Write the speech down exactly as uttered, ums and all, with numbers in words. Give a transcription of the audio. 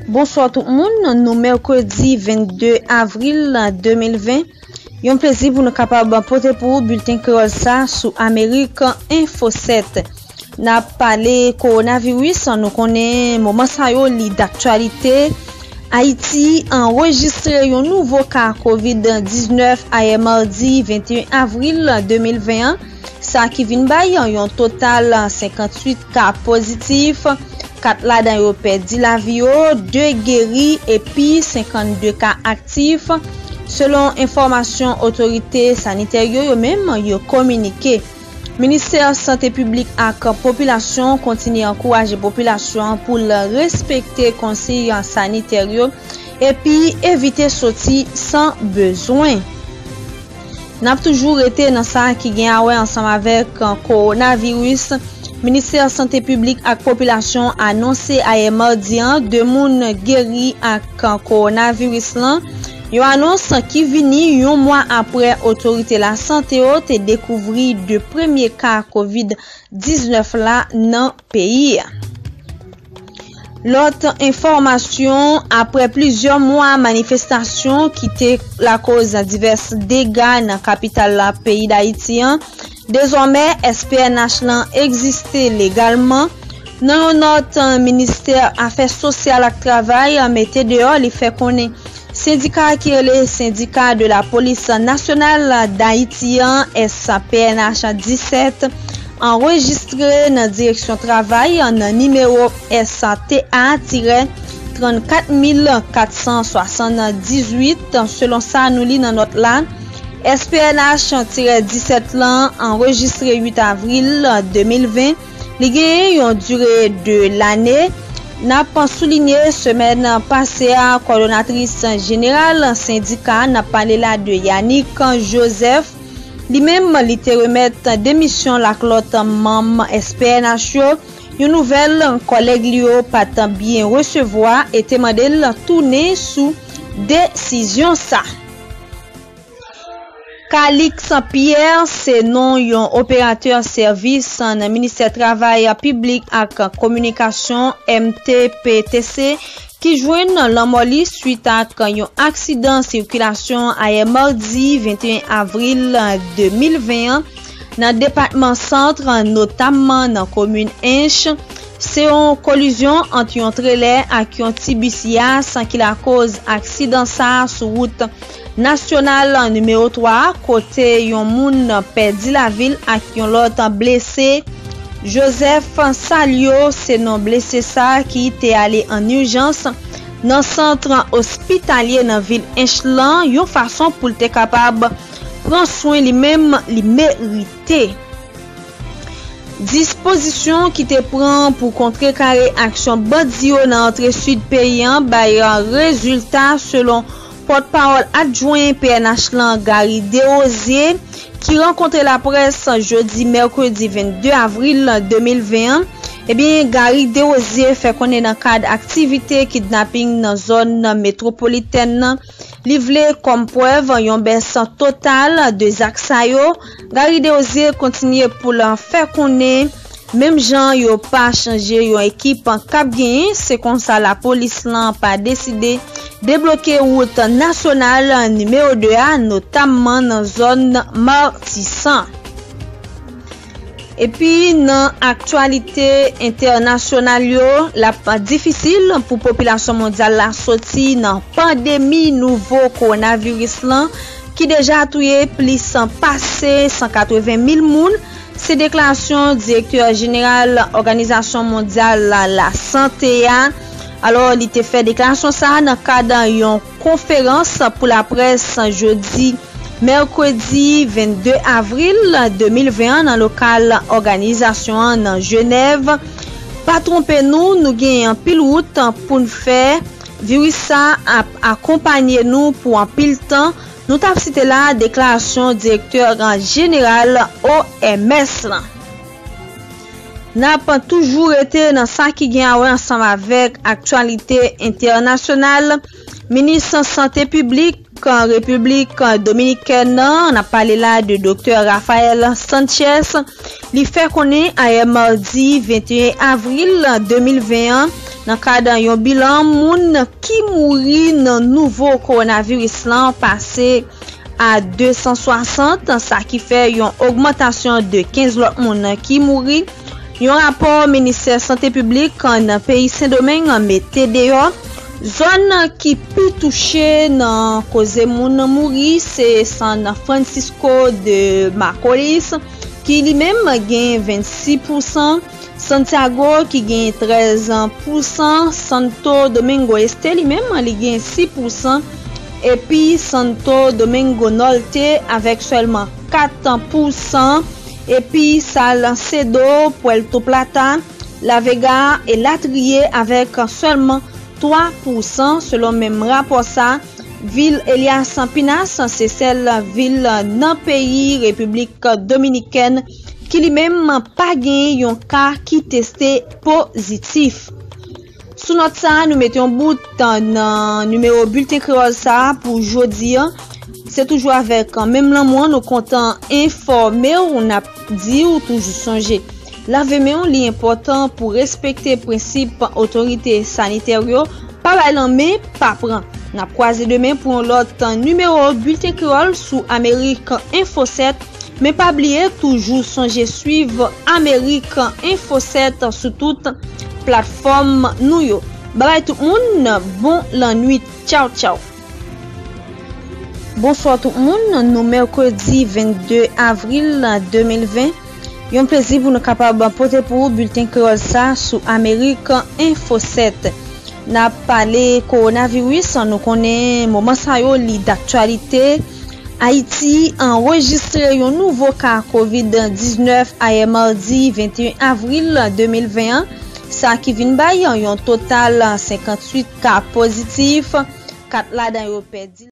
Bonswa tout moun, nou mèkredi vennde avril de mil ven. Yon plezi pou nou kapab pote pou ou bilten kreyòl sa sou Amerik Enfo sèt. N ap pale kowonaviris, nou konnen moman sa yo li daktyalite. Ayiti anrejistre yon nouvo ka kovid diznèf ayè madi venteyen avril de mil ven an, sa ki vin bay yon total senkanntuit ka pozitif. Kat ladan yo pèdi lavi yo, de geri epi senkannde ka aktif, selon enfòmasyon otorite sanitè yo, yo menm yo kominike. Ministè Sante Piblik ak Popilasyon kontinye ankouraje popilasyon an pou l respekte konsiy sanitè yo epi evite soti san bezwen. N ap toujou rete nan sa ki gen a wè ansanm avèk kowonaviris. Ministè Sante Piblik ak Popilasyon anonse ayè madi an de moun geri ak kowonaviris lan. Yon anons ki vini yon mwa apre otorite lasante yo te dekouvri de premye ka kovid diznèf la nan peyi a. Lòt enfòmasyon, apre plizyè mwa manifestasyon ki te lakoz divès dega nan kapital la peyi Dayiti an, dezòmè S P N H lan egziste legalman. Nan yon nòt, ministè afè sosyal ak travay mete deyò, li fè konnen sendika ki rele Sendika de la Polis Nasyonal Dayiti an, S P N H disèt, anrejistre nan direksyon travay nan nimewo S T A tirè trannkat mil katsan swasanndizuit, selon sa nou li nan nòt la. S P N H tirè disèt lan anrejistre uit avril de mil ven. Li genyen yon dire de lane. N ap soulinye, semèn pase a, kòdonatris jeneral sendika, n ap pale la de Yanick Joseph, li menm, li te remèt demisyon l ak lòt manm S P N H yo, yon nouvèl kòlèg li yo pa t byen resevwa e te mande l tounen sou desizyon sa. Calix Pierre se non yon operatè sèvis nan Ministè Travay Piblik ak Kominikasyon, M T P T C, ki jwenn lanmò li swit ak yon aksidan sikilasyon ayè madi venteyen avril de mil ven an nan depatman Sant, notamman nan komin Ench. Se yon kolizyon ant yon trelè ak yon ti bis yas ki lakoz aksidan sa a sou wout nasyonal nimewo twa, kote yon moun pèdi lavi l ak yon lòt blese. Joseph Salio se non blese sa a ki te ale an ijans nan sant ospitalye nan vil Ench lan, yon fason pou l te kapab pran swen li menm li merite. Dispozisyon ki te pran pou kontrekare aksyon bandi yo nan antre sid peyi an bay rezilta, selon pòtpawòl adjwen P N H lan, Gary Desrosiers, ki rankontre laprès jodi mèkredi vennde avril de mil ven an. Ebyen, Gary Desrosiers fè konnen nan kad aktivite kidnaping nan zòn metwopolitèn nan, li vle kòm prèv yon bès total de zak sa yo. Gary Desrosiers kontinye pou l fè konnen, menm jan yo pa chanje yon ekip k ap genyen, se konsa lapolis lan pa deside debloke wout nasyonal nimewo de a, notamman nan zòn Matisan. Epi nan aktyalite entènasyonal yo, l ap difisil pou popilasyon mondyal la soti nan pandemi nouvo kowonaviris lan, ki deja touye plis pase san katreven mil moun. Se deklarasyon direktè jeneral Òganizasyon Mondyal Lasante a. Alò, li te fè deklarasyon sa a nan kad yon konferans pou laprès jodi mèkredi vennde avril de mil ven an nan lokal òganizasyon an nan Jenèv. Pa twonpe nou, nou gen anpil wout pou n fè. Viris sa ap akonpanye nou pou anpil tan. Nou t ap site la deklarasyon direktè jeneral O M S lan. N ap toujou rete nan sa ki gen a wè ansanm avèk aktyalite entènasyonal. Minis Sante Piblik Repiblik Dominikèn nan, n ap pale la de Doktè Rafael Sanchez, li fè konnen ayè madi venteyen avril de mil ven an, nan kad yon bilan moun ki mouri nan nouvo kowonaviris lan pase a de san swasant, sa ki fè yon ogmantasyon de kenz lòt moun ki mouri. Yon rapò Ministè Sante Piblik nan peyi Sendomeng mete deyò, zòn ki pi touche nan koze moun mouri se San Francisco de Macorís, ki li menm gen vennsis pousan, Santiago ki gen trèz pousan, Santo Domingo Este li menm li gen sis pousan, epi Santo Domingo Norte avèk sèlman kat pousan, epi Salcedo, Puerto Plata, La Vega elatriye avèk sèlman twa pousan, selon menm rapò sa. Vil Elias Pinas se sèl vil nan peyi Repiblik Dominikèn ki li menm pa gen yon ka ki teste pozitif. Sou nòt sa, nou mete yon bout nan nimewo Bilten Kreyòl sa pou jodi a. Se toujou avèk menm lanmou an nou kontan enfòme w, n ap di w toujou sonje lave men w, li enpòtan pou respekte prensip otorite sanitè yo, pa bay lanmen, pa pran. N ap kwaze demen pou yon lòt nimewo Bilten Kreyòl sou Amerik Enfo sèt. Men pa bliye, toujou sonje swiv Amerik Enfo sèt sou tout platfòm nou yo. Babay tout moun, bon lannwit. Tchaw, tchaw. Bonswa tout moun, nou mèkredi vennde avril de mil ven. Yon plezi pou nou kapab pote pou ou bilten kreyòl sa sou Amerik Enfo sèt. N ap pale kowonaviris, nou konnen moman sa yo li daktyalite. Ayiti anrejistre yon nouvo ka kovid diznèf ayè madi venteyen avril de mil ven an, sa ki vin bay yon total senkantuit ka pozitif, kat ladan yo pèdi